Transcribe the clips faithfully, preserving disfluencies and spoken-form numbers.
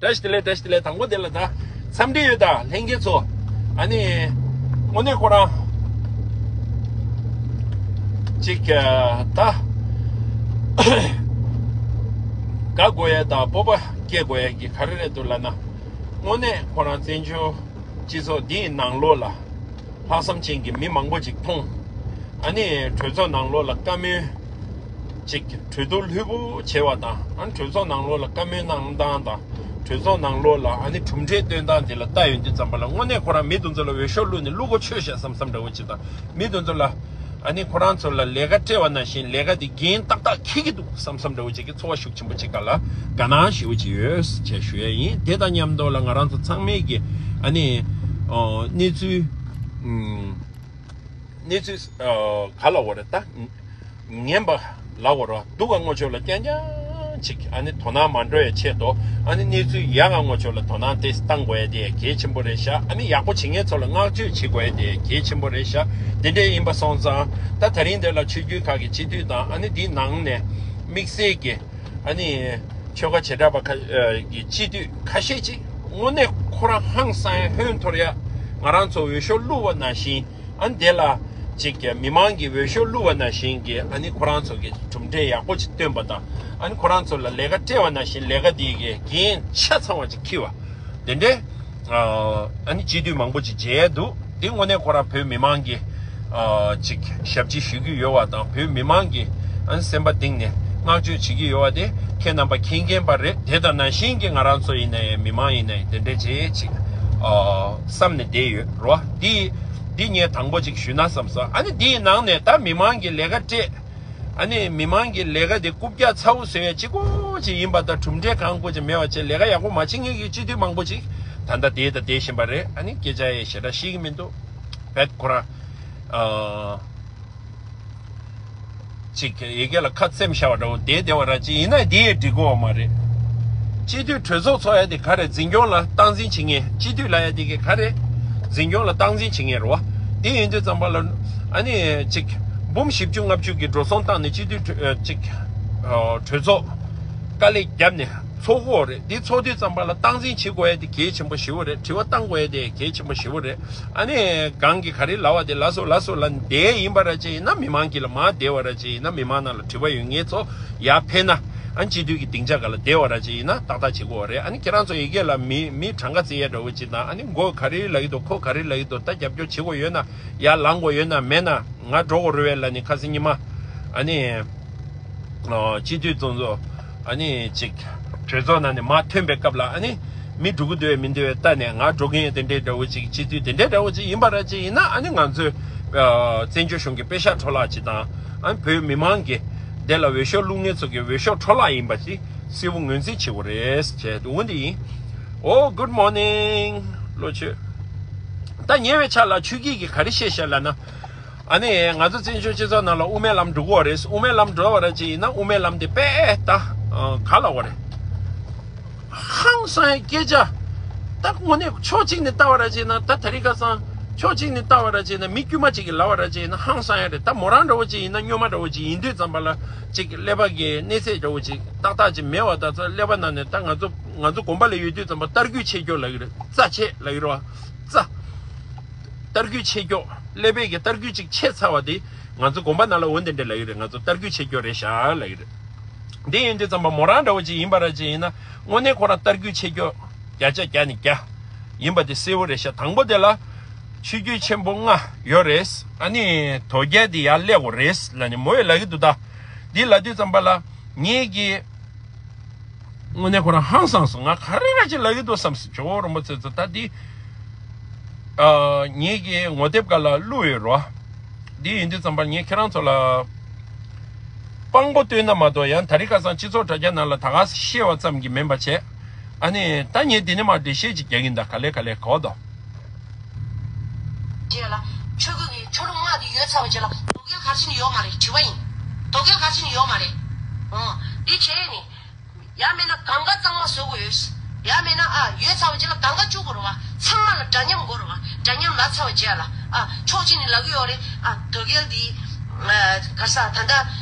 བཀྲ་ཤིས་བདེ་ལེགས། བཀྲ་ཤིས་བདེ་ལེགས། དང་པོ་དེ་ལ་ད་འཚམས་འདྲི་ཡོད་ད། ལྷན་རྒྱས་ཚོ། ཨ་ནི་དངོས་གནས་ཁོ་རང་ཅིག་ཨ་ད་དགའ་དགོས་ཡ་ད་སྤོབས་པ་སྐྱེ་དགོས་ཡ་གི་ག་རེ་རེད་འདུག་ལབ་ན། དངོས་གནས་ཁོ་རང་བཙན་བྱོལ་སྤྱི་ཚོགས་འདིའི་ནང་ལོགས་ལ། ལྷག་བསམ་ཅན་གྱི་མི་མང་པོ་ཅིག་མཐོང་། ཨ་ནི་གྲོས་ཚོགས་ནང་ལོགས་ལ་བཀའ་མོལ་ཅིག་གྲོས་བསྡུར་ལྷུག་པོ་བྱས་པ་དང་། ཨ་ནི་གྲོས་ཚོགས་ནང་ལོགས་ལ་བཀའ་མོལ་གནང་སྟངས་དང་། གྲོས་ཚོགས་ནང་ལོགས་ལ་ཨ་ནི་གྲུབ་འབྲས་སྟོན་སྟངས་དེ་ལ་ལྟ་ཡོང་དུས་ཙམ་པ་ལ། དངོས་གནས་ཁོ་རང་མི་དེ་ཚོ་ལ་འོས་ཤོག་བླུགས་ནས་བླུག་གོ་ཆོད་ཤག་བསམ་བསམ་འདྲ་བོ་ཅིག་དང་། མི་དེ་ཚོ་ལ་ཨ་ནི་ཁོ་རང་ཚོ་ལ་ལས་ཀ་སྤྲད་པ་ནང་བཞིན་ལས་ཀ་དེ་འགན་ཏག་ཏག་འཁྱེར་གྱི་འདུག་བསམ་བསམ་འདྲ་བོ་ཅིག་གི་ཚོར་བ་ཤུགས་ཆེན་པོ་ཅིག་སྒང་ལ་དགའ་སྣང་ཞེ་པོ་ཅིག་ཡོད་ཅེས་ཞུ་ཡ་ཡིན། དེ་དང་མཉམ་དུ་ལ་ང་རང་ཚོ་ཚང་མས་ཀྱི་ཨ་ནི་ཨོ་གནས་ཚུལ་ཨུམ་གནས་ཚུལ་ཨོ་ག་ལབ་དགོས་རེད་ད། ངན་པ་ལབ་དགོས་རེད། སྡུག་ག་ངོ་ཅོག་ལ་རྐྱང་རྐྱང་ཅིག་ཨ་ནི་དོ་སྣང་མ་འགྲོ་ཡའི་ཆེད་དུ། ཨ་ནི་གནས་ཚུལ་ཡག་ག་ངོ་ཅོག་ལ་དོ་སྣང་ཏོག་ཙམ་བཏང་དགོས་ཡ་དེ་གལ་ཆེན་པོ་རེད་ཤག་ཨ་ནི་ཡག་པོ་བྱེད་མཁན་ཚོ་ལ་བསྔགས་བརྗོད་བྱེད་དགོས་ཡ་དེ་གལ་ཆེན་པོ་རེད་ཤག་དེ་འདྲ་ཡིན་པ་སོང་ཙང་། ད་ད་རིང་འདིར་ལ་ཆོས་བརྒྱུད་ཁག་གི་སྤྱི་འཐུས་དང་། ཨ་ནི་འདིའི་ནང་ནས་དམིགས་བསལ་གྱི་ཨ་ནི་ཆོལ་ཁ་བྱེ་བྲག་པ་ཁ་ཨ་གི་སྤྱི་འཐུས་ཁ་ཤས་ཅིག་དངོས་གནས་ཁོ་རང་ཧང་སང་ཡ་ཧོན་འཐོར་ཡ། ང་རང་ཚོ་འོས་ཤོག་བླུགས་པ་ནང་བཞིན། ཨ་ནི་དེ་ལ་ཅིག་གི་མི་མང་གི་འོས་ཤོག་བླུགས་པ་ནང་བཞིན་གྱི་ཨ་ནི་ཁོ་རང་ཚོ་གི་གྲུབ་འབྲས་ཡག་པོ་ཅིག་བཏོན་པ་དང་། ཨ་ནི་ཁོ་རང་ཚོ་ལ་ལས་ཀ་སྤྲད་པ་ནང་བཞིན་ལས་ཀ་དེ་གི་འགན་ཆ་ཚང་བ་ཅིག་འཁྱེར་བ། དེ་འདྲའི་ཨ་ནི་སྤྱི་འཐུས་མང་པོ་ཅིག་མཇལ་འདུག་དེ་དངོས་གནས་ཁོ་རང་བོད་མི་མང་གི་ཨ་ཅིག་ཞབས་ཕྱི་ཞུ་གི་ཡོད་པ་དང་། བོད་མི་མང་གི་ཨ་ནི་སེམས་པ་གཏིང་ནས་བསྔགས་བརྗོད་བྱེད་ཀྱི་ཡོད་པ་དེ་ཁྱེད་རྣམ་པ་མཁྱེན་མཁྱེན་པ་རེད། དེ་དང་ནང་བཞིན་གྱི་ང་རང་ཚོ་ཡིན་ན་ཡང་། མི་མང་ཡིན་ན་ཡང་། དེ་འདྲའི་བྱེད་ཅིག་ཨ་བསམ་ནས་བསྡད་ཡོད་རེད་བ། འདི་འདི་ངས་དང་པོ་ཅིག་ཞུས་ན་བསམ་སོང་། ཨ་ནི་འདིའི་ནང་ནས་ད་མི་མང་གི་ལས་ཀ་སྤྲད། ཨ་ནི་མི་མང་གི་ལས་ཀ་དེ་རྐུབ་བཀྱག་ཚ་པོ་བཟོ་ཡ་གཅིག་པོ་ཅིག་ཡིན་པ་དང་། གྲུབ་འབྲས་གང་དགོས་ཅིག་མེད་པ་བྱས། ལས་ཀ་ཡག་པོ་མ་བྱེད་མཁན་གྱི་སྤྱི་འཐུས་མང་པོ་ཅིག་ད་ལྟ་བསྡད་དང་བསྡད་བཞིན་པ་རེད། ཨ་ནི་སྐད་ཆ་ཡང་ཞེ་དྲག་བཤད་ཀྱི་མི་འདུག་བེད་ཁོ་རང་ཨ་ཅིག་ཡི་གེ་ལ་ཁ་བཙེམས་བཞག་པ་འདྲ་བོ་བསྡད་བསྡད་པ་ར་ཅིག་ཡིན་ན་འདི་ཡི་འགྲིག་གོ་མ་རེད། སྤྱི་འཐུས་གྲོས་ཚོགས་ཚོགས་ཡ་དེ་ག་རེ། འཛིན་སྐྱོང་ལ་སྟངས་འཛིན་བྱེད་མཁན། སྤྱི་འཐུས་ལབ་ཡ་དེ་གི་ག་རེ། འཛིན་སྐྱོང་ལ་སྟངས་འཛིན་བྱེད་མཁན་རེད་བ། དེ་ཡིན་དུས་ཙམ་པ་ལ་ཨ་ནི་ཅིག་འབུམ་བཞི་བཅུ་ལྔ་བཅུ་གི་འགྲོ་སོང་བཏང་ནས་སྤྱི་འཐུས་གྲོས་ཨ་ཅིག་ཨ་གྲོས་ཚོགས་དཀའ་ལས་བརྒྱབ་ནས་ཚོགས་དགོས་རེད། འདི་ཚོགས་དུས་ཙམ་པ་ལ་སྟངས་འཛིན་བྱེད་དགོས་ཡ་དེ་གལ་ཆེན་པོ་ཞེ་པོ་རེད། དྲི་བ་བཏང་དགོས་ཡ་དེ་གལ་ཆེན་པོ་ཞེ་པོ་རེད། ཨ་ནི་གང་གི་ག་རེ་ལབ་པ་དེ་ལ་སོ་ལ་སོ་ལ་བསྡད་ཡིན་པ་ར་ཅིག་ཡིན་ན། མི་མང་གི་ལ་མ་བསྡད་པ་ར་ཅིག་ཡིན་ན། མི་མང་ནང་ལ་དྲི་བ་ཡོད་མཁན་ཚོ་ཡར་ཕེབས་ན། ཨ་ནི་སྤྱི་འཐུས་ཀྱི་སྡིངས་ཆ་སྒང་ལ་བསྡད་པ་ར་ཅིག་ཡིན་ན་ཏག་ཏག་བྱེད་དགོས་པ་རེད། ཨ་ནི་ཁྱེད་རང་ཚོ་ཡི་གེ་ལ་མི་མི་གྲངས་ཀ་བརྩི་ཡ་འདྲ་བོ་ཅིག་དང་། ཨ་ནི་མགོ་ག་རེ་ལབ་ཀྱི་འདུག་ཁོ་ག་རེ་ལབ་ཀྱི་འདུག་ད་རྒྱབ་སྐྱོར་བྱེད་དགོས་ཡོད་ན། ཡར་ལངས་དགོས་ཡོད་ན། མེད་ན་ང་འགྲོ་དགོས་རེད་པས་ལབ་ནས་ཁ་སང་ཉི་མ་ཨ་ནི་ཨ་སྤྱི་འཐུས་ཚོ་ཚོ་ཨ་ནི་ཅིག་གྲོས་ཚོགས་ནང་ནས་མར་ཐོན་པའི་སྐབས་ལ། ཨ་ནི་མི་འགྲོ་གི་འདུག་པས་མི་འདུག་པས་ལྟ་ནས་ང་འགྲོ་གི་ཡིན། དེ་འདྲའི་འདྲ་བོ་ཅིག་སྤྱི་འཐུས་དེ་འདྲའི་འདྲ་བོ་ཅིག་ཡིན་པ་ར་ཅིག་ཡིན་ན། ཨ་ནི་ང་ཚོས་ཨ་བཙན་བྱོལ་གཞུང་གི་པེ་ཤག་འཕྲོ་བརླག་ཅིག་དང་། ཨ་ནི་བོད་མི་མང་གི་དེ་ལ་འོས་ཤོག་བླུག་མཁན་ཚོ་གི་འོས་ཤོག་འཕྲོ་བརླག་ཡིན་པ་ཅིག་གསལ་པོ་ངོས་འཛིན་བྱེད་དགོས་རེད་ཅེས་འདུག་འོ་འདི་ཡིན། Oh, good morning, བློ་ཆོས། ད་ཉེ་བའི་ཆར་ལ་ཆོས་སྐྱིད་ཀྱིས་ག་རེ་བཤད་ཤག་ལབ་ན། ཨ་ནི་ང་ཚོ་བཙན་བྱོལ་སྤྱི་ཚོགས་ནང་ལ་དབུ་མའི་ལམ་འགྲོ་གི་ཡོད་རེད། དབུ་མའི་ལམ་འགྲོ་བ་ར་ཅིག་ཡིན་ན། དབུ་མའི་ལམ་དེ་དཔེ་ད་ཨ་ག་ལབ་དགོས་རེད། ཧང་སང་ཡ་སྐད་ཆ། ད་དངོས་གནས་ཕྱོགས་གཅིག་ནས་ལྟ་བ་ར་ཅིག་ཡིན་ན། ད་དེ་རིང་ཁ་སང་ཕྱོགས་གཅིག་ནས་ལྟ་བ་ར་ཅིག་ཡིན་ན། མི་དཀྱུས་མ་ཅིག་གིས་ལབ་པ་ར་ཅིག་ཡིན་ན་ཧང་སང་ཡ་རེད། ད་མོ་རང་འདྲ་བོ་ཅིག་ཡིན་ན། སྨྱོན་མ་འདྲ་བོ་ཅིག་ཡིན་དུས་ཙམ་པ་ལ་ཅིག་ཀླད་པ་གི་གནས་ཚད་འདྲ་བོ་ཅིག་ཏག་ཏག་ཅིག་མེད་པ། ད་ཚོ་ཀླད་པ་ནང་ནས། ད་ང་ཚོ་ང་ཚོ་དགོན་པ་ལ་ཡོད་དུས་ཙམ་པ་རྟ་རྒྱུག་ཆེ་སྐྱོ་ལབ་ཀྱི་རེད། རྩྭ་ཆེ་ལབ་ཀྱི་རེད་བ། རྩྭ། རྟ་རྒྱུག་ཆེ་སྐྱོ། ཀླད་པའི་གི་རྟ་རྒྱུག་ཅིག་ཆད་ཚར་བ་དེ་ང་ཚོ་དགོན་པ་ནང་ལ་འོ་དེ་འདྲ་ལབ་ཀྱི་རེད། ང་ཚོ་རྟ་རྒྱུག་ཆེ་སྐྱོ་རེད་ཤག་ལབ་ཀྱི་རེད། འདི་ཡིན་དུས་ཙམ་པ་མོ་རང་འདྲ་བོ་ཅིག་ཡིན་པ་ར་ཅིག་ཡིན་ན། དངོས་གནས་ཁོ་རང་རྟ་རྒྱུག་ཆེ་སྐྱོ་བརྒྱ་ཆ་བརྒྱ་ནས་བརྒྱ་ཡིན་པ་དེ་གསལ་པོ་རེད་ཤག་དང་པོ་དེ་ལ་ཆོས་བརྒྱུད་ཆེན་པོ་ལྔ་ཡོད་རེད། ཨ་ནི་དོལ་རྒྱལ་དེ་ཡར་སླེབས་དགོས་རེད་ལབ་ནས་མོ་ཡིས་ལབ་ཀྱི་འདུག་ད་འདི་ལབ་དུས་ཙམ་པ་ལ་ངེད་ཀྱིས། དངོས་གནས་ཁོ་རང་ཧང་སངས་སོང་། ང་ག་རེ་ར་ཅིག་ལབ་ཀྱི་འདུག་བསམ་སོང་། ཇོ་བོ་རིན་པོ་ཆེ་ཚོ་ད་འདི་ཨ་ངེད་ཀྱི་ངོ་དེབ་སྒང་ལ་བླུགས་ཡོད་རེད་བ། འདི་ཡིན་དུས་ཙམ་པར་ངས་ཁྱེད་རང་ཚོ་ལ་དཔང་པོ་སྟོན་ན་མ་གཏོགས། ཡང་ད་རིང་ཁ་སང་སྤྱི་ཚོགས་དྲ་རྒྱ་ནང་ལ་ད་ག་སེ་བཤད་པ་ཙམ་གྱིས་མིན་པ་བྱས། ཨ་ནི་ད་ངས་འདི་ནས་མར་འགྲེལ་བཤད་ཅིག་རྒྱག་གིན། ད་ག་ལེ་ག་ལེ་གོ་དོ། རྗེས་ལ་ཆོས་སྐུ་གི་ཆོས་ལུགས་ལྔ་དེ་ཡོད་ཚར་བའི་རྗེས་ལ་དོལ་རྒྱལ་ག་རེ་བྱས་ནས་ཡོད་མ་རེད་དྲི་བ་ཡིན། དོལ་རྒྱལ་ག་རེ་བྱས་ནས་ཡོད་མ་རེད། ཨོ། འདི་བྱས་ནས། ཡང་མིན་ན་གང་ག་གཙང་མ་བཟོ་དགོས་ཡོད། ཡང་མིན་ན་ཨ་ཡོད་ཚར་བའི་རྗེས་ལ་གང་ག་བཅུག་དགོས་རེད་བ། ཚང་མ་ལ་འདྲ་མཉམ་དགོས་རེད་བ། འདྲ་མཉམ་ལབ་ཚར་བའི་རྗེས་ལ་ཨ་ཕྱོགས་གཅིག་ནས་ལབ་ཀྱི་ཡོད་རེད། ཨ་དོལ་རྒྱལ་འདི་ཨ་ག་རེ་ཟ། ད་ལྟ་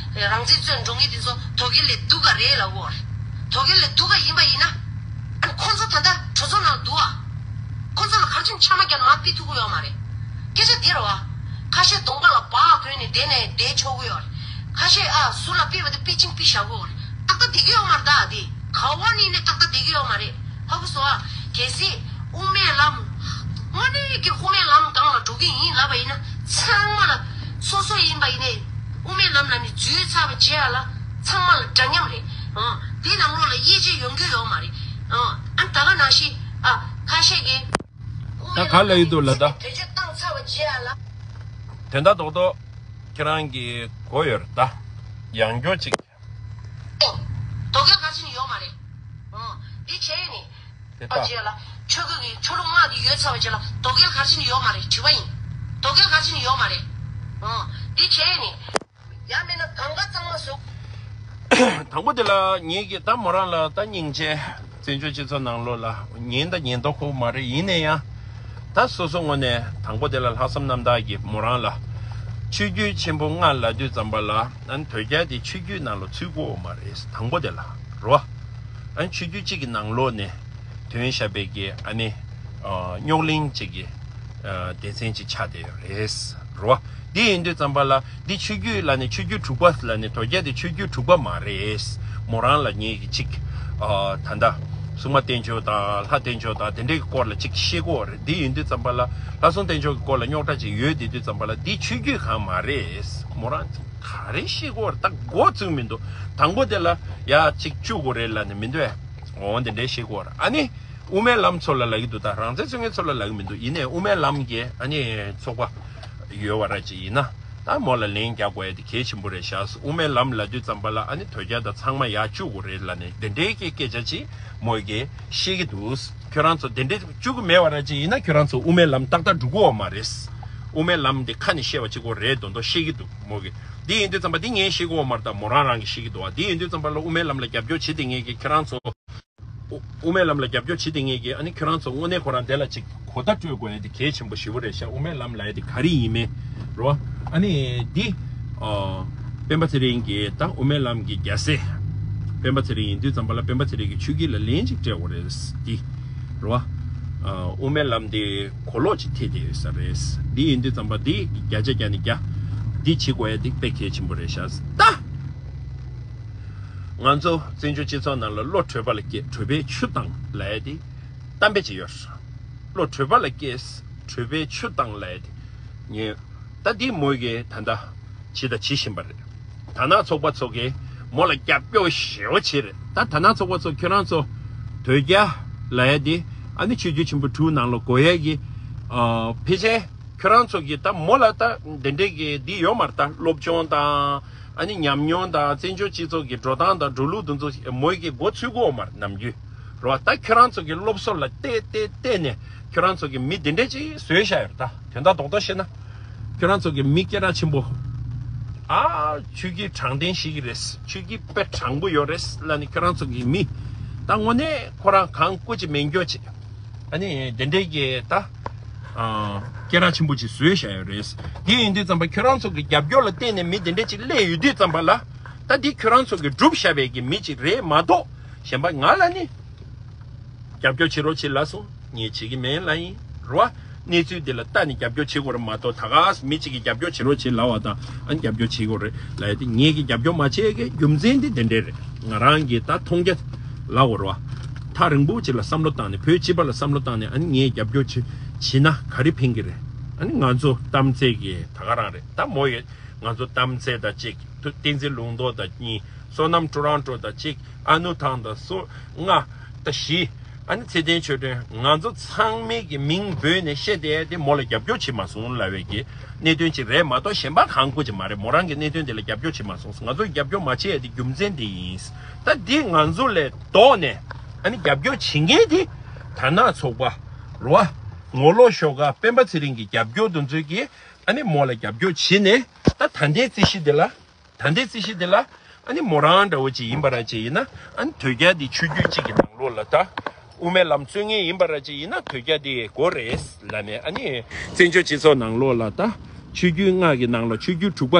རང་བཙན་རྩོད་འགྲོ་མཁན་འདི་ཚོ་དོལ་རྒྱལ་ལས་སྡུག་ག་རེད་ལབ་ཀྱི་ཡོད་རེད། དོལ་རྒྱལ་ལས་སྡུག་ག་ཡིན་པ་ཡིན་ན། ཨ་ཁོ་ཚོ་ད་ གྲོས་ཚོགས་ནང་འདུག་ཨ། ཁོ་ཚོ་ལ་ག་རེ་བྱས་ནས་ཆང་མ་བརྒྱབ་ན་མར་ཕུད་ཐུབ་ཀྱི་ཡོད་མ་རེད། སྐད་ཆ་འདི་རེད་བ། ཁ་ཤས་གདོང་པ་ལ་སྦག་གོན་ནས་བསྡད་ནས་བསྡད་ཆོག་གི་ཡོད་རེད། ཁ་ཤས་ཨ་ཟུར་ལ་ཕུད་པ་དེ་ཕུད་ཅིང་ཕུད་བཞག་གི་ཡོད་རེད། ཏག་ཏག་བསྡད་ཀྱི་ཡོད་མ་རེད་ད། དེ་ག་བ་ནས་ནས་ཏག་ཏག་བསྡད་ཀྱི་ཡོད་མ་རེད། ཧ་གོ་སོང་ཨ། གལ་སྲིད་དབུ་མའི་ལམ། དངོས་གནས་ཀྱི་དབུ་མའི་ལམ་སྒང་ལ་འགྲོ་གི་ཡིན་ལབ་པ་ཡིན་ན། ཚང་མ་ལ་སོ་སོ་ཡིན་པ་ཡིན་ནའི་དབུ་མའི་ལམ་ལ་ནི་འཛུལ་ཚར་བ་བྱས་ཡ་ལ་ཚང་མ་ལ་འདྲ་མཉམ་རེད། ཨང་། དེ་ནང་ལོགས་ལ་དབྱེ་འབྱེད་ཡོང་རྒྱུ་ཡོད་མ་རེད། ཨང་། ཨ་ད་ག་ནང་བཞིན་ཨ་ཁ་ཤས་ཀྱིས་དབུ་ད་མའི་ག་ལབ་ཡོད་འདུག་ལབ་ད། བེད་སྤྱོད་བཏང་ཚར་བ་བྱས་ཡ་ལ། དོན་དག་རྡོག་རྡོག་ཁྱེད་རང་གི་གོ་ཡོད་རེད་ད། ཡང་སྐྱར་ཅིག་དོ་གལ་ག་ཅི་ནི་ཡོད་མ་རེད། ཨང་། འདི་བྱས་ནི། དེ་ཨ་ལྟ། རྗེས་ལ། ཆོས་སྐུ་གི་ཆོས་ལུགས་ལྔ་འདི་ཡོད་ཚར་བ་རྗེས་ལ་དོ་གལ་ག་ཅི་ནི་ཡོད་མ་རེད་དྲི་བ་ཡིན། དོ་གལ་ག་ཅི་ནི་ཡོད་མ་རེད། ཨང་། འདི་བྱས་ནི། ཡང་མིན་ན་གང་ག་གཙང་མ་བཟོ། དང་པོ་དེ་ལ་ངེད་ཀྱིས་ད་མོ་རང་ལ་ད་སྙིང་རྗེ། བཙན་བྱོལ་སྤྱི་ཚོགས་ནང་ལོགས་ལ་ཉན་ད་ཉན་མདོག་ཁུག་མ་རེད། ཡིན་ན་ཡང་། ད་སོ་སོ་ངོས་ནས་དང་པོ་དེ་ལ་ལྷག་བསམ་རྣམ་དག་གིས་མོ་རང་ལ་ཆོས་བརྒྱུད་ཆེན་པོ་ལྔ་ལབ་དུས་ཙམ་པ་ལ། ཨ་ནི་དོལ་རྒྱལ་དེ་ཆོས་བརྒྱུད་ནང་ལ་ཚུད་ཀྱི་ཡོད་མ་རེད། དང་པོ་དེ་ལ་རོ། ཨ་ནི་ཆོས་བརྒྱུད་གཅིག་གི་ནང་ལོགས་ནས་ཐོན་བཞག་པའི་གི་ཨ་ནི་ཨ་རྙོག་གླེང་གཅིག་གི་ཨ་སྡེ་ཚན་གཅིག་ཆགས་བསྡད་ཡོད་རེད་རོ། འདི་ཡིན་དུས་ཙམ་པ་ལ་འདི་ཆོས་བརྒྱུད་ལབ་ནས་ཆོས་བརྒྱུད་དྲུག་པ་ལབ་ནས་དོལ་རྒྱལ་དེ་ཆོས་བརྒྱུད་དྲུག་པ་མ་རེད། མོ་རང་ལ་ངེད་ཀྱིས་གཅིག་ཨ་ད་ལྟ་སྲུང་མ་བསྟན་ཆོས་དང་ལྷ་བསྟན་ཆོས་དང་དེ་འདྲའི་སྐོར་ལ་གཅིག་བཤད་ཀྱི་ཡོད་རེད། འདི་ཡིན་དུས་ཙམ་པ་ལ་ལྷ་སྲུང་བསྟན་ཆོས་ཀྱི་སྐོར་ལ་རྙོག་དྲ་ཅིག་ཡོད་དེ་དུས་ཙམ་པ་ལ་འདི་ཆོས་བརྒྱུད་གང་མ་རེད། མོ་རང་ག་རེ་བཤད་ཀྱི་ཡོད་རེད། ད་མགོ་ཚོས་མི་འདུག་དང་པོ་དེ་ལ་ཡ་གཅིག་བཅུག་དགོས་རེད་ལབ་ནས་མི་འདུག་ཨེ། འོ་འདི་འདྲའི་བཤད་ཀྱི་ཡོད་རེད། ཨ་ནི་དབུ་མའི་ལམ་ཚོ་ལ་ལབ་ཀྱི་འདུག་ད་རང་བཙན་རྩོད་མཁན་ཚོ་ལ་ལབ་ཀྱི་མི་འདུག་ཡིན་ནའི་དབུ་མའི་ལམ་གྱི་ཨ་ནི་ཚོགས་པ་ཡོད་པ་ར་ཅིག་ཡིན་ན། ད་མོ་ལ་ལན་རྒྱག་དགོས་ཡ་དེ་གལ་ཆེན་པོ་རེད་ཤག་དབུ་མའི་ལམ་ལབ་དུས་ཙམ་པ་ལ་ཨ་ནི་དོལ་རྒྱལ་དང་ཚང་མ་ཡར་བཅུག་དགོས་རེད་ལབ་ནས་འདི་འདྲའི་སྐད་སྐད་ཆ་ཅིག་མོ་གིས་བཤད་ཀྱི་འདུག་ཁྱོད་རང་ཚོ་དེ་འདྲའི་བཅུག་གི་མེད་པ་ར་ཅིག་ཡིན་ན་ཁྱོད་རང་ཚོ་དབུ་མའི་ལམ་ཏག་ཏག་འགྲོ་གི་ཡོད་མ་རེད། དབུ་མའི་ལམ་དེ་ཁ་ནས་བཤད་པ་གཅིག་པོ་རེད་མདོག་མདོག་བཤད་ཀྱི་འདུག་མོ་གིས། འདི་ཡིན་དུས་ཙམ་པ་འདི་ངས་བཤད་ཀྱི་ཡོད་མ་རེད། ད་མོ་རང་རང་གིས་བཤད་ཀྱི་འདུག་བ། འདི་ཡིན་དུས་ཙམ་པ་ལ་དབུ་མའི་ལམ་ལ་རྒྱབ་སྐྱོར་བྱེད་དེ་ངེད་ཀྱིས་ཁྱོད་རང་ཚོ། དབུ་དབུ་མའི་ལམ་ལ་རྒྱབ་སྐྱོར་བྱེད་དེ་ངེད་ཀྱིས་ཨ་ནི་ཁྱོད་རང་ཚོ་དངོས་གནས་ཁོ་རང་དེ་ལ་ཅིག་གོ་བརྡ་སྤྲོད་དགོས་ཡ་དེ་གལ་ཆེན་པོ་ཞེ་པོ་རེད་ཤག་དབུ་མའི་ལམ་ལབ་ཡ་དེ་ག་རེ་ཡིན་མིན་རོ། ཨ་ནི་འདི། ཨ། སྤེན་པ་ཚེ་རིང་གིས་ད་དབུ་མའི་ལམ་གྱི་རྒྱལ་སྲས། སྤེན་པ་ཚེ་རིང་ཡིན་དུས་ཙམ་པ་ལ་སྤེན་པ་ཚེ་རིང་གི་ཆོས་བརྒྱུད་ལ་ལན་ཅིག་སྤྲད་དགོས་རེད་འདི། རོ། ཨ། དབུ་མའི་ལམ་འདི་གོ་ལོག་ཅིག་ཐེབས་བསྡད་ཡོད་ས་རེད། འདི་ཡིན་དུས་ཙམ་པ་འདི་བརྒྱ་ཆ་བརྒྱ་ནས་བརྒྱ། འདི་བྱེད་དགོས་ཡ་འདི་དཔེ་གལ་ཆེན་པོ་རེད་ཤག་ད། ང་ཚོ་བཙན་བྱོལ་སྤྱི་ཚོགས་ནང་ལ་བློ་གྲོས་པ་ལ་སྐྱེས་གྲོས་པས་ཆུ་བཏང་ལབ་ཡ་དེ་གཏམ་དཔེ་ཅིག་ཡོད་རེད། བློ་གྲོས་པ་ལ་སྐྱེས་གྲོས་པས་ཆུ་བཏང་ལབ་ཡ་དེ་ངས་ད་འདི་མོ་གིས་ད་ལྟ་བྱས་དང་བྱེད་བཞིན་པ་རེད། དར་ནག་ཚོགས་པ་ཚོ་གིས་མོ་ལ་རྒྱབ་སྐྱོར་ཞེ་པོ་བྱས་རེད། ད་དར་ནག་ཚོགས་པ་ཚོ་ཁྱོད་རང་ཚོ་དོལ་རྒྱལ་ལབ་ཡ་དེ་ཨ་ནི་ཆོས་བརྒྱུད་ཆེན་པོ་དྲུག་ནང་ལ་དགོས་ཡ་གི་ཨ་ཕལ་ཆེར་ཁྱོད་རང་ཚོ་གིས་ད་མོ་ལ་ད་འདི་འདྲས་གི་འདི་ཡོད་མ་རེད། ད་སློབ་སྦྱོང་དང་། ཨ་ནི་ཉམས་མྱོང་དང་བཙན་བྱོལ་སྤྱི་ཚོགས་ཀྱི་འགྲོ་སྟངས་དང་འགྲོ་ལུགས་དེ་ཚོ་མོ་གི་མགོ་ཚོས་ཀྱི་ཡོད་མ་རེད་ནམ་རྒྱུན། རེད་བ། ད་ཁྱོད་རང་ཚོ་གི་སློབ་གསོ་ལ་བལྟས་བལྟས་བལྟས་ནས་ཁྱོད་རང་ཚོ་གི་མི་དེ་འདྲས་ཅིག་བཟོས་བཞག་ཡོད་རེད། ད་དོན་དག་རྡོག་རྡོག་བཤད་ན། ཁྱོད་རང་ཚོ་གི་མི་སྐད་གྲགས་ཆེན་པོ། ཨ། ཆོས་བརྒྱུད་དྲང་བདེན་ཞིག་གི་རེད། ཆོས་བརྒྱུད་དཔེ་དྲང་པོ་ཡོད་རེད་ལབ་ནས་ཁྱོད་རང་ཚོ་གི་མི། ད་དངོས་གནས་ཁོ་རང་གང་བཀུར་གྱི་མེད་འགྱོ་ཅིག་ཨ་ནི་དེ་འདྲས་ཀྱི་ད། ཨ། སྐད་གྲགས་ཆེན་པོ་ཅིག་བཟོས་བཞག་ཡོད་རེད། དེ་ཡིན་དུས་ཙམ་པ་ཁྱོད་རང་ཚོ་གི་རྒྱབ་སྐྱོར་ལ་བརྟེན་ནས་མི་དེ་འདྲས་ཅིག་སླེབས་ཡོད་དུས་ཙམ་པ་ལ། ད་འདི་ཁྱོད་རང་ཚོ་གི་སྒྲུབ་བཞག་པའི་གི་མི་ཅིག་རེད་མ་གཏོགས་གཞན་པ་ང་ལ་ནི། རྒྱབ་སྐྱོར་བྱེད་རོགས་བྱེད་ལབ་སོང་། ངས་བྱེད་ཀྱི་མེད་ལབ་ཡིན་རོ། གནས་ཚུལ་འདི་ལ་ལྟ་ནས་རྒྱབ་སྐྱོར་བྱེད་དགོས་རེད་མ་གཏོགས་ད་ག་མི་གཅིག་གིས་རྒྱབ་སྐྱོར་བྱེད་རོགས་བྱེད་ལབ་པ་དང་ཨ་ནི་རྒྱབ་སྐྱོར་བྱེད་དགོས་རེད་ལབ་ཡ་དེ་ངས་ཀྱི་རྒྱབ་སྐྱོར་མ་བྱེད་ཀྱི་རྒྱུ་མཚན་འདི་དེ་འདྲས་རེད། ང་རང་གིས་ད་མཐོང་རྒྱ་ལབ་དགོས་རེད་བ། ཐག་རིང་པོ་ཅིག་ལ་བསམ་བློ་བཏང་ནས་བོད་སྤྱི་པ་ལ་བསམ་བློ་བཏང་ནས་ཨ་ནི་ངས་རྒྱབ་སྐྱོར་བྱེད་བྱེད་ན་ག་རེ་ཕན་གྱི་རེད། ཨ་ནི་ང་ཚོ་གཏམ་ཚད་ཀྱི་ད་ག་རང་རེད། ད་མོ་ཡོད། ང་ཚོ་གཏམ་ཚད་དང་གཅིག་ཐུ་བསྟན་འཛིན་ལུང་རྟོགས་དང་གཉིས། བསོད་ནམས་ཀྲོ་རོན་ཀྲོ་དང་གཅིག་ཨ་ནུ་ཐང་དང་སོ་ལྔ། ད་བཞི། ཨ་ནི་ཚེ་བརྟན་ཆོས་སྒྲོན། ང་ཚོ་ཚང་མའི་གི་མིང་འབོད་ནས་བཤད་བསྡད་དེ་མོ་ལ་རྒྱབ་སྐྱོར་བྱེད་མ་སོང་ལབ་པའི་གི་གནད་དོན་ཅིག་རེད་མ་གཏོགས་གཞན་པ་གང་དགོས་ཅིག་མ་རེད། མོ་རང་གི་གནད་དོན་དེ་ལ་རྒྱབ་སྐྱོར་བྱེད་མ་སོང་། ང་ཚོ་རྒྱབ་སྐྱོར་མ་བྱེད་ཡ་དེ་རྒྱུ་མཚན་དེ་ཡིན། ད་འདི་ང་ཚོ་ལས་ལྡོག་ནས་ཨ་ནི་རྒྱབ་སྐྱོར་བྱེད་མཁན་དེ་དར་ནག་ཚོགས་པ་རོ། ངོ་ལོག་ཤོག་ཁག་སྤེན་པ་ཚེ་རིང་གི་རྒྱབ་སྐྱོར་དེ་ཚོས་གི་ཨ་ནི་མོ་ལ་རྒྱབ་སྐྱོར་བྱེད་ནས་ད་ད་ལྟའི་རྩིས་གཞི་དེ་ལ། ད་ལྟའི་རྩིས་གཞི་དེ་ལ་ཨ་ནི་མོ་རང་འདྲ་བོ་ཅིག་ཡིན་པ་ར་ཅིག་ཡིན་ན་ཨ་ནི་དོལ་རྒྱལ་འདི་ཆོས་བརྒྱུད་གཅིག་གི་ནང་ལོགས་ལ་ད་དབུ་མའི་ལམ་རྩོད་མཁན་ཡིན་པ་ར་ཅིག་ཡིན་ན་དོལ་རྒྱལ་འདི་དགོས་རེད་ལབ་ནས། ཨ་ནི་བཙན་བྱོལ་སྤྱི་ཚོགས་ནང་ལོགས་ལ་ད་ཆོས་བརྒྱུད་ལྔ་གི་ནང་ལ་ཆོས་བརྒྱུད་དྲུག་པ་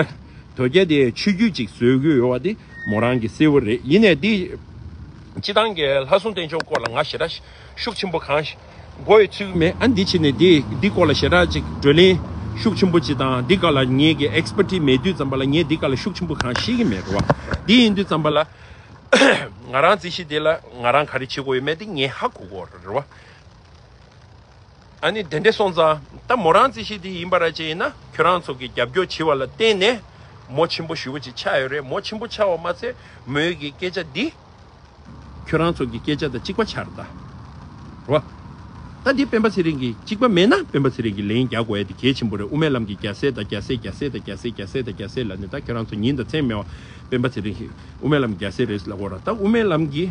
དོལ་རྒྱལ་འདི་ཆོས་བརྒྱུད་གཅིག་བཟོ་དགོས་ཡོད་པ་འདི་མོ་རང་གི་གསལ་བོ་རེད། ཡིན་ནའི་འདི་ སྤྱི་བཏང་གི་ལྷ་སྲུང་བསྟེན་ཕྱོགས་སྐོར་ལ་ང་ཞེ་དྲག་ཤུགས་ཆེན་པོ་གང་དགོས་ཡོད་ཚུལ་མེད། ཨ་འདི་བྱས་ནས་འདི་འདི་སྐོར་ལ་ཞེ་དྲག་ཅིག་བགྲོ་གླེང་ཤུགས་ཆེན་པོ་ཅིག་དང་འདི་སྐོར་ལ་ངེད་ཀྱི་ཨེག་སི་པར་ཊི་མེད་དུས་ཙམ་པ་ལ་ངས་འདི་སྐོར་ལ་ཤུགས་ཆེན་པོ་གང་ཤེས་ཀྱི་མེད་རེད་བ། འདི་ཡིན་དུས་ཙམ་པ་ལ་ང་རང་རྩིས་གཞི་འདི་ལ་ང་རང་ག་རེ་བྱེད་དགོས་ཡོད་མེད་འདི་ངས་ཧ་གོ་གི་ཡོད་རེད་བ། ཨ་ནི་དེ་འདྲ་སོང་ཙང་ད་མོ་རང་རྩིས་གཞི་འདི་ཡིན་པ་ར་ཅིག་ཡིན་ན་ཁྱོད་རང་ཚོ་གི་རྒྱབ་སྐྱོར་བྱས་པ་ལ་བརྟེན་ནས་མོ་ཆེན་པོ་ཞེ་པོ་ཅིག་ཆགས་ཡོད་རེད། མོ་ཆེན་པོ་ཆགས་པ་མ་ཚད་མོའི་གི་སྐད་ཆ་འདི་ཁྱོད་རང་ཚོ་གི་སྐད་ཆ་དང་གཅིག་པ་ཆགས་རེད་ད། རོ། ད་འདི་སྤེན་པ་ཚེ་རིང་གི་གཅིག་པ་མེད་ན་སྤེན་པ་ཚེ་རིང་གི་ལན་རྒྱག་དགོས་ཡ་དེ་གལ་ཆེན་པོ་རེད། དབུ་མའི་ལམ་གྱི་རྒྱལ་སྲས་དང་རྒྱལ་སྲས་རྒྱལ་སྲས་དང་རྒྱལ་སྲས་རྒྱལ་སྲས་དང་རྒྱལ་སྲས་ལབ་ནས་ད་ཁྱོད་རང་ཚོ་ཉིན་དང་མཚན་མེད་པ་སྤེན་པ་ཚེ་རིང་ཞིག་དབུ་མའི་ལམ་རྒྱལ་སྲས་རེད་ལབ་དགོས་ར། ད་དབུ་མའི་ལམ་གྱི་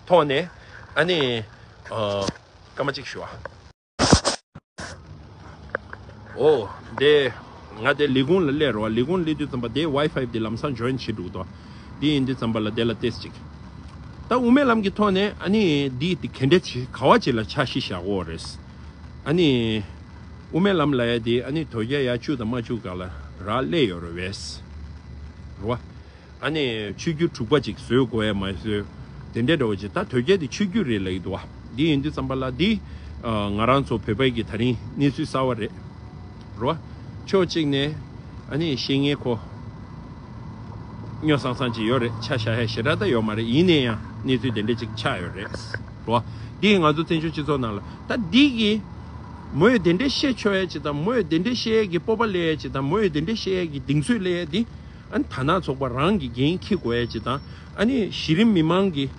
ཐོག་ནས་ཨ་ནི་ཨ། སྐར་མ་གཅིག་ཞུ་ཨ། ཨོ། དེ། ང་དེ་ལས་ཁུངས་ལ་སླེབས་རོགས། ལས་ཁུངས་སླེབས་དུས་ཙམ་པ་དེ་ཝའི་ཕའི་དེ་ལམ་སང་ཇོ་ཡིན་བྱེད་འགྲོ་གི་འདུག་དེ་ཡིན་དུས་ཙམ་པ་ལ་དེ་ལ་ཏེས་ཅིག་ད་དབུ་མའི་ལམ་གྱི་ཐོག་ནས་ཨ་ནི་འདི་དེ་ག་འདྲ་བྱེད་ག་བ་ཅིག་ལ་ཆ་ཤས་བཞག་དགོས་རེད། ཨ་ནི། དབུ་མའི་ལམ་ལ་ཡ་དེ་ཨ་ནི་དོལ་རྒྱལ་ཡར་བཅུག་དང་མ་བཅུག་ག་ལ་རག་ལས་ཡོད་རེད་བས། རོ། ཨ་ནི་ཆོས་བརྒྱུད་དྲུག་པ་ཅིག་བཟོས་དགོས་ཡ་མ་བཟོས། དེ་འདྲའི་འདྲ་བོ་ཅིག་ད་དོལ་རྒྱལ་དེ་ཆོས་བརྒྱུད་རེད་ལབ་ཀྱི་འདུག་བ། འདི་ཡིན་དུས་ཙམ་པ་ལ་འདི་ང་རང་ཚོ་བོད་པའི་གི་ད་རིང་གནས་ཚུལ་གསར་བ་རེད། རོ། ཕྱོགས་གཅིག་ནས་ཨ་ནི་བཤད་མཁན་ཁོ་སྨྱོ་སང་སང་ཅིག་ཡོད་རེད། ཆ་བཞག་ཡ་ཞེ་དྲག་ད་ཡོད་མ་རེད། ཡིན་ནའི་ཡང་གནས་ཚུལ་དེ་འདྲ་ཅིག་ཆགས་ཡོད་རེད། རོ། འདི་ང་ཚོ་བཙན་བྱོལ་སྤྱི་ཚོགས་ནང་ལ་ད་འདི་གི་མོས་དེ་འདྲ་བཤད་ཆོག་ཡ་ཅིག་དང་མོས་དེ་འདྲ་བཤད་ཡ་གི་སྤོབས་པ་སླེབས་ཡ་ཅིག་དང་མོས་དེ་འདྲ་བཤད་ཡ་གི་གདེང་ཚོད་སླེབས་ཡ་འདི། ཨ་ནི་དར་ནག་ཚོགས་པ་རང་གི་འགན་འཁྱེར་དགོས་ཡ་ཅིག་དང་། ཨ་ནི་གཞི་རིམ་མི་མང་གིས་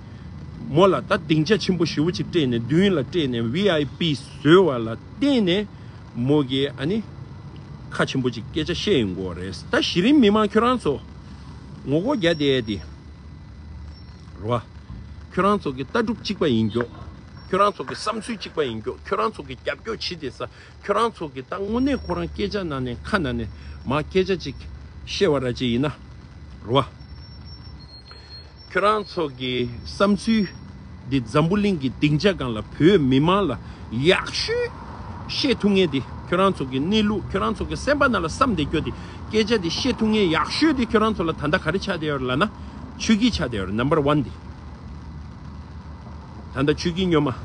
མོ་ལ་ད་སྡིངས་ཆ་ཆེན་པོ་ཞེ་པོ་ཅིག་སྤྲད་ནས་མདུན་ལ་སྤྲད་ནས་ཝི་ཨའི་པི་བཟོས་པ་ལ་བརྟེན་ནས་མོ་གིས་ཨ་ནི་ཁ་ཆེན་པོ་ཅིག་སྐད་ཆ་བཤད་ཡོང་གི་ཡོད་རེད། ད་གཞི་རིམ་མི་མང་ཁྱོད་རང་ཚོ་ངོ་རྒོལ་རྒྱག་བསྡད་ཡ་དེ་རེད་བ། ཁྱོད་རང་ཚོ་གི་ལྟ་གྲུབ་གཅིག་པ་ཡིན་རྒྱུ། ཁྱོད་རང་ཚོ་གི་བསམ་ཚུལ་གཅིག་པ་ཡིན་རྒྱུ། ཁྱོད་རང་ཚོ་གི་རྒྱབ་སྐྱོར་བྱེད་བསྡད་ས། ཁྱོད་རང་ཚོ་གི་ད་དངོས་གནས་ཁོ་རང་སྐད་ཆ་ནང་ནས་ཁ་ནང་ནས་མ་སྐད་ཆ་ཅིག་བཤད་པ་ར་ཅིག་ཡིན་ན། རེད་བ། ཁྱོད་རང་ཚོ་གི་བསམ་ཚུལ་འདི་འཛམ་བུ་གླིང་གི་སྡིངས་ཆ་སྒང་ལ་བོད་མི་མང་ ལ་ཡག་ཤོས་བཤད་ཐུབ་མཁན་འདི་ཁྱོད་རང་ཚོ་གི་གནས་ལུགས་ཁྱོད་རང་ཚོ་གི་སེམས་པ་ནང་ལ་བསམ་བསྡད་རྒྱུ་འདི་སྐད་ཆ་འདི་བཤད་ཐུབ་མཁན་ཡག་ཤོས་འདི་ཁྱོད་རང་ཚོ་ལ་ད་ལྟ་ག་རེ་ཆགས་བསྡད་ཡོད་རེད་ལབ་ན་ཆོས་བརྒྱུད་ཆགས་བསྡད་ཡོད་རེད། ནམ་བར་ཝན་འདི། ད་ལྟ་ཆོས་བརྒྱུད་སྨྱོན་མ།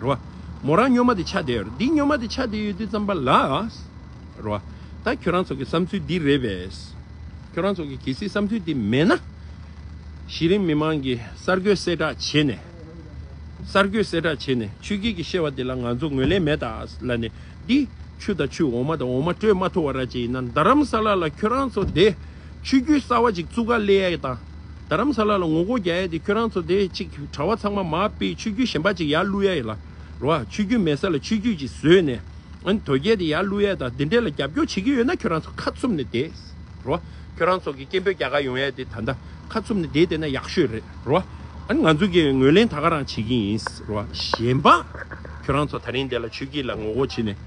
རེད་བ། མོ་རང་སྨྱོན་མ་དེ་ཆགས་བསྡད་ཡོད་རེད། འདི་སྨྱོན་མ་དེ་ཆགས་བསྡད་ཡོད་དུས་ཙམ་པ་ལ། རེད་བ། ད་ཁྱོད་རང་ཚོ་གི་བསམ་ཚུལ་འདི་རེད་པས། ཁྱོད་རང་ཚོ་གི་གལ་སྲིད་བསམ་ཚུལ་འདི་མེད་ན། གཞི་རིམ་མི་མང་གིས་གསར་འགོད་གསལ་བསྒྲགས་བྱས་ནས། གསར་འགོད་གསལ་བསྒྲགས་བྱས་ནས་ཆོས་བརྒྱུད་ཀྱི་བཤད་པ་འདི་ལ་ང་ཚོ་ངོས་ལེན་མེད་ད་ལབ་ནས་འདི་ཆུ་དང་ཆུ་འོ་མ་དང་འོ་མ་སྤྲོད་མ་ཐུབ་པ་ར་ཅིག་ཡིན་ན་རྡ་རམ་ས་ལ་ལ་ཁྱོད་རང་ཚོ་དེ་ཆོས་བརྒྱུད་གསར་བ་ཅིག་བཙུགས་ག་སླེབས་ཡ་དང་རྡ་རམ་ས་ལ་ལ་ངོ་རྒོལ་རྒྱག་ཡ་དེ་ཁྱོད་རང་ཚོ་དེ་ཅིག་གྲྭ་པ་ཚང་མ་མར་ཕུད་ཆོས་བརྒྱུད་གཞན་པ་ཅིག་ཡར་བླུག་ཡ་ཡིན་ལ་རོ། ཆོས་བརྒྱུད་མེད་ས་ལ་ཆོས་བརྒྱུད་ཅིག་བཟོས་ནས། ཨ་ནི་དོལ་རྒྱལ་དེ་ཡར་བླུག་ཡས་དང་དེ་འདྲས་ལ་རྒྱབ་སྐྱོར་བྱེད་ཀྱི་ཡོད་ན་ཁྱོད་རང་ཚོ་ཁ་བཙུམ་ནས་བསྡད་རོ། ཁྱོད་རང་ཚོ་གི་སྐད་འབོད་རྒྱག་ག་ཡོང་ཡས་དེ་ད་ལྟ་ཁ་བཙུམ་ནས་བསྡད་བསྡད་ན་ཡག་ཤོས་རེད་རོ། ཨ་ནི་ང་ཚོ་གིས་ངོས་ལེན་ད་ག་རང་བྱེད་ཀྱི་ཡིན་རོ། གཞན་པ་ཁྱོད་རང་ཚོ་ད་རིང་འདི་ལ་ཆོས་བརྒྱུད་ལ་ངོ་རྒོལ་བྱེད་ནས་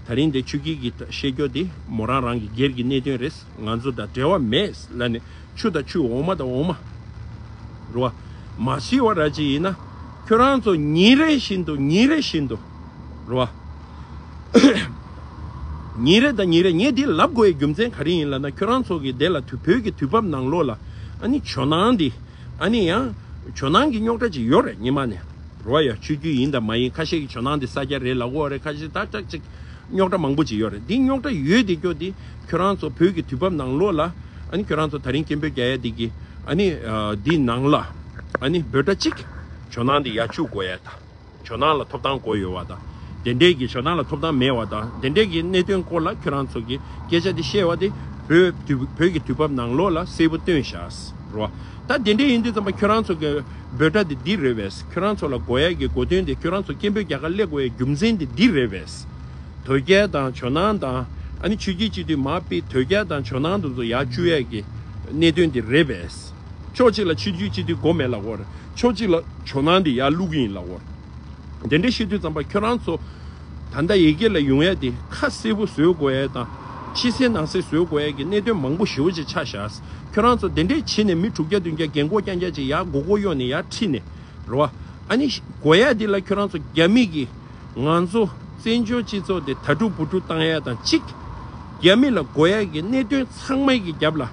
ད་རིང་འདི་ཆོས་བརྒྱུད་ཀྱི་བཤད་རྒྱུ་དེ་མོ་རང་རང་གི་སྒེར་གྱི་གནད་དོན་རེད། ང་ཚོ་དང་འབྲེལ་བ་མེད་ལབ་ནས་ཆུ་དང་ཆུ་འོ་མ་དང་འོ་མ་རོ། མ་ཤི་བ་ར་ཅིག་ཡིན་ན་ཁྱོད་རང་ཚོ་ཉིན་རེ་བཞིན་དུ་ཉིན་རེ་བཞིན་དུ་རོ། ཉིན་རེ་དང་ཉིན་རེ་ངས་འདི་ལབ་དགོས་ཡའི་རྒྱུ་མཚན་ག་རེ་ཡིན་ལབ་ན་ཁྱོད་རང་ཚོ་གི་དེ་ལ་དུས་བོད་ཀྱི་དུས་བབ་ནང་ལོགས་ལ་ཨ་ནི་ཇོ་ནང་འདི་ཨ་ནི་ཡང་ཇོ་ནང་གི་རྙོག་དྲ་ཅིག་ཡོད་རེད་སྔོན་མ་ནས་རོ། ཡ་ཆོས་བརྒྱུད་ཡིན་དང་མ་ཡིན་ཁ་ཤས་ཀྱི་ཇོ་ནང་འདི་ས་སྐྱ་རེད་ལབ་ཀྱི་ཡོད་རེད། ཁ་ཤས་ཏག་ཏག་ཅིག་རྙོག་དྲ་མང་པོ་ཅིག་ཡོད་རེད། འདི་རྙོག་དྲ་ཡོད་དེ་སྐྱོ་འདི་ཁྱོད་རང་ཚོ་བོད་ཀྱི་དུས་བབ་ནང་ལོགས་ལ་ཨ་ནི་ཁྱོད་རང་ཚོ་ད་རིང་སྐད་འབོད་རྒྱག་ཡ་འདི་གི་ཨ་ནི་འདི་ནང་ལ་ཨ་ནི་འབོད་སྒྲ་གཅིག་ཇོ་ནང་འདི་ཡར་བཅུག་དགོས་ཡ་དང་། ཇོ་ནང་ལ་ཐོབ་ཐང་དགོས་ཡོད་བ་དང་། དེ་འདྲས་ཀྱི་ཇོ་ནང་ལ་ཐོབ་ཐང་མེད་བ་དང་དེ་འདྲས་ཀྱི་གནད་དོན་སྐོར་ལ་ཁྱོད་རང་ཚོ་གི་སྐད་ཆ་འདི་བཤད་བ་དེ་བོད་དུས་བོད་ཀྱི་དུས་བབ་ནང་ལོགས་ལ་གསལ་པོ་སྟོན་བཞག་རོ། ད་དེ་འདྲས་ཡིན་དུས་ཙམ་པ་ཁྱོད་རང་ཚོ་གི་འབོད་སྒྲ་དེ་འདི་རེད་བས། ཁྱོད་རང་ཚོ་ལ་དགོས་ཡ་གི་དགོས་དོན་དེ་ཁྱོད་རང་ཚོ་སྐད་འབོད་རྒྱག་ག་སླེབས་དགོས་ཡའི་རྒྱུ་མཚན་དེ་འདི་རེད་བས། དོལ་རྒྱལ་དང་ཇོ་ནང་དང་ཨ་ནི་ཆོས་བརྒྱུད་སྤྱི་འཐུས་མར་ཕུད་དོལ་རྒྱལ་དང་ཇོ་ནང་དེ་ཚོ་ཡར་བཅུག་ཡས་ཀྱི་གནད་དོན་དེ་རེད་པས། ཕྱོགས་གཅིག་ལ་ཆོས་བརྒྱུད་སྤྱི་འཐུས་དགོས་མེད་ལབ་ཀྱི་ཡོད་རེད། ཕྱོགས་གཅིག་ལ་ཇོ་ནང་དེ་ཡར་བླུག་གི་ཡིན་ལབ་ཀྱི་ཡོད་རེད། དེ་འདྲ་བཤད་དུས་ཙམ་པ་ཁྱོད་རང་ཚོ་ད་ལྟ་ཡི་གེ་ལ་ཡོང་ཡས་དེ་ཁ་གསལ་པོ་བཟོ་དགོས་ཡས་དང་ཕྱི་གསལ་ནང་གསལ་བཟོ་དགོས་ཡས་ཀྱི་གནད་དོན་མང་པོ་ཞེ་པོ་ཅིག་ཆགས་བཞག་ཁྱོད་རང་ཚོ་དེ་འདྲས་བྱས་ནས་མི་དྲུག་བརྒྱ་བདུན་བརྒྱ་རྒན་གོག་རྐྱང་རྐྱང་ཅིག་ཡར་མགོ་སྐོར་གཡོག་ནས་ཡར་ཁྲིད་ནས། རེད་བ། ཨ་ནི་དགོས་ཡ་འདི་ལ་ཁྱོད་རང་ཚོ་རྒྱ་མི་གིས་ང་ཚོ་བཙན་བྱོལ་སྤྱི་ཚོགས་འདི་ད་དྲུག་བུ་དྲུག་བཏང་ཡ་དང་གཅིག་རྒྱ་མི་ལ་དགོས་ཡ་གི་གནད་དོན་ཚང་མའི་གི་རྒྱབ་ལ་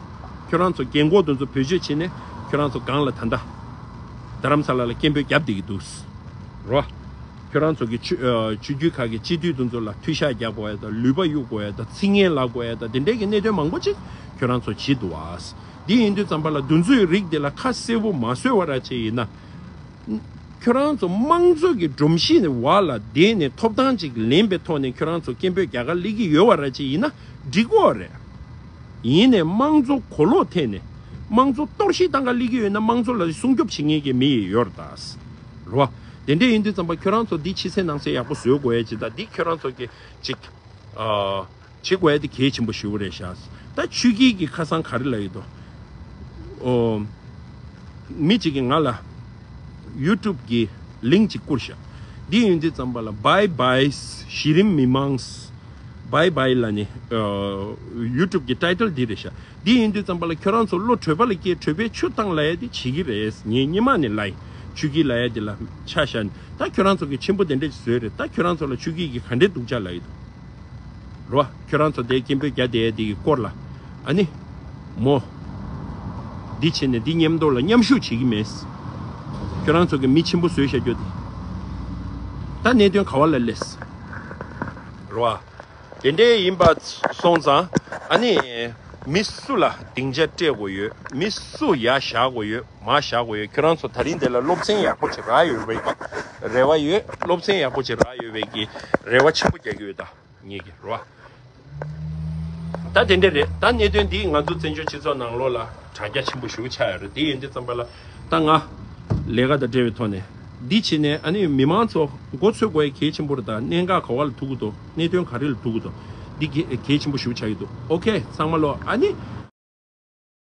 ཁྱོད་རང་ཚོ་རྒན་གོག་དེ་ཚོ་བེད་སྤྱོད་བྱས་ནས་ཁྱོད་རང་ཚོ་སྒང་ལ་ད་ལྟ་ རྡ་རམ་ས་ལ་ལ་སྐད་འབོད་རྒྱབ་བསྡད་ཀྱི་འདུག་རོ། ཁྱོད་རང་ཚོ་གི་ཆོས་ཨ་ཆོས་བརྒྱུད་ཁག་གི་སྤྱི་འཐུས་དེ་ཚོ་ལ་མཐུད་ཤག་རྒྱག་དགོས་ཡ་དང་ལུས་པ་གཡུག་དགོས་ཡ་དང་ཚིག་ངན་ལབ་དགོས་ཡ་དང་དེ་འདྲའི་གི་གནད་དོན་མང་པོ་ཅིག་ཁྱོད་རང་ཚོ་བྱེད་འདུག་ཨ། འདི་ཡིན་དུས་ཙམ་པ་ལ་འདི་ཚོའི་རིགས་དེ་ལ་ཁ་གསལ་པོ་མ་བཟོས་པ་ར་ཅིག་ཡིན་ན། ཁྱོད་རང་ཚོ་དམངས་གཙོ་གི་སྒྲོམ་གཞི་ནས་བར་ལ་བསྡད་ནས་ཐོབ་ཐང་ཅིག་ལེན་པའི་ཐོག་ནས་ཁྱོད་རང་ཚོ་སྐད་འབོད་རྒྱག་ག་སླེབས་ཀྱི་ཡོད་པ་ར་ཅིག་ཡིན་ན་འགྲིག་གོ་རེད། ཡིན་ནས་དམངས་གཙོ་གོ་ལོག་ཐད་ནས་དམངས་གཙོ་གཏོར་བཤིག་བཏང་ག་སླེབས་ཀྱི་ཡོད་ན་དམངས་གཙོ་ལ་སྲུང་སྐྱོབ་བྱེད་མཁན་གྱི་མི་ཡི་ཡོད་རེད་ད། རེད་བ། དེ་འདྲ་ཡིན་དུས་ཙམ་པ་ཁྱོད་རང་ཚོ་འདི་ཕྱི་གསལ་ནང་གསལ་ཡག་པོ་བཟོ་དགོས་ཡ་ཅིག་ད་འདི་ཁྱོད་རང་ཚོ་གི་ཅིག་ཨ། བྱེད་དགོས་ཡ་དེ་གལ་ཆེན་པོ་ཞེ་པོ་རེད་ཤག་ད་ཆོས་སྐྱིད་ཀྱིས་ཁ་སང་ག་རེ་ལབ་ཡོད་དོ། ཨོ། མི་གཅིག་གིས་ང་ལ་ཡུ་ཊུབ་ཀྱི་ལིང་ཅིག་བསྐུར་ཤག་འདི་ཡིན་དུས་ཙམ་པ་ལ་བྷའི་བྷའི་གཞི་རིམ་མི་མང་། བྷའི་བྷའི་ལ་ནི་ཨ། ཡུ་ཊུབ་ཀྱི་ཊའི་ཊལ་འདི་རེད་ཤག་འདི་ཡིན་དུས་ཙམ་པ་ལ་ཁྱོད་རང་ཚོ་བློ་གྲོས་པ་ལ་སྐྱེས་གྲོས་པའི་ཆུ་བཏང་ལབ་ཡ་དེ་བྱེད་ཀྱི་རེད། ངས་སྔོན་མ་ནས་ལབ་ཡིན། ཆོས་སྐྱིད་ལབ་ཡ་དེ་ལ་ཆ་བཞག་ནས་ད་ཁྱོད་རང་ཚོ་གི་ཆེན་པོ་དེ་འདྲ་ཞིག་བཟོས་རེད། ད་ཁྱོད་རང་ཚོ་ལ་ཆོས་སྐྱིད་ཀྱིས་ག་འདྲའི་སྡུག་ཅག་ལབ་ཡོད་དོ། རེད་བ། ཁྱོད་རང་ཚོ་དེ་སྐད་འབོད་རྒྱག་བསྡད་ཡ་དེ་གི་སྐོར་ལ་ཨ་ནི་མོ། འདི་བྱས་ནས་འདི་མཉམ་དུ་ལ་མཉམ་ཞུགས་བྱེད་ཀྱི་མེད། ཁྱོད་རང་ཚོ་གི་མི་ཆེན་པོ་བཟོས་བཞག་རྒྱུ་དེ་ད་གནད་དོན་ག་བ་ལ་སླེབས། རེད་བ། དེ་འདྲའི་ཡིན་པ་སོང་ཙང་ཨ་ནི་མི་སུ་ལ་སྡིངས་ཆ་སྤྲད་དགོས་ཡོད། མི་སུ་ཡར་བཞག་དགོས་ཡོད། མར་བཞག་དགོས་ཡོད། ཁྱོད་རང་ཚོ་ད་རིང་འདི་ལ་སློབ་ཚན་ཡག་པོ་ཅིག་རག་ཡོད་པའི་རེ་བ་ཡོད། སློབ་ཚན་ཡག་པོ་ཅིག་རག་ཡོད་པའི་གི་རེ་བ་ཆེན་པོ་རྒྱག་གི་ཡོད་ད། ངེད་ཀྱི་རེད་བ། ད་དེ་འདྲ་རེད། ད་གནད་དོན་འདི་ང་ཚོ་བཙན་བྱོལ་སྤྱི་ཚོགས་ནང་ལོགས་ལ་དྲ་རྒྱ་ཆེན་པོ་ཞེ་པོ་ཆགས་ཡོད་རེད། དེ་ཡིན་དུས་ཙམ་པ་ལ་ད་ང་ལས་ཀ་དང་འབྲེལ་བའི་ཐོག་ནས་འདི་བྱས་ནས་ཨ་ནི་མི་མང་ཚོ་མགོ་ཚོད་དགོས་ཡ་གལ་ཆེན་པོ་རེད། ད་གནད་འགག་ག་བ་ལ་ཐུག་གི་འདུག་གནད་དོན་ག་རེ་ལ་ཐུག་གི་འདུག་འདི་གལ་གལ་ཆེན་པོ་ཞེ་པོ་ཆགས་ཀྱི་འདུག་ཨོ་ཁེ་ཚང་མ་ལོ། ཨ་ནི་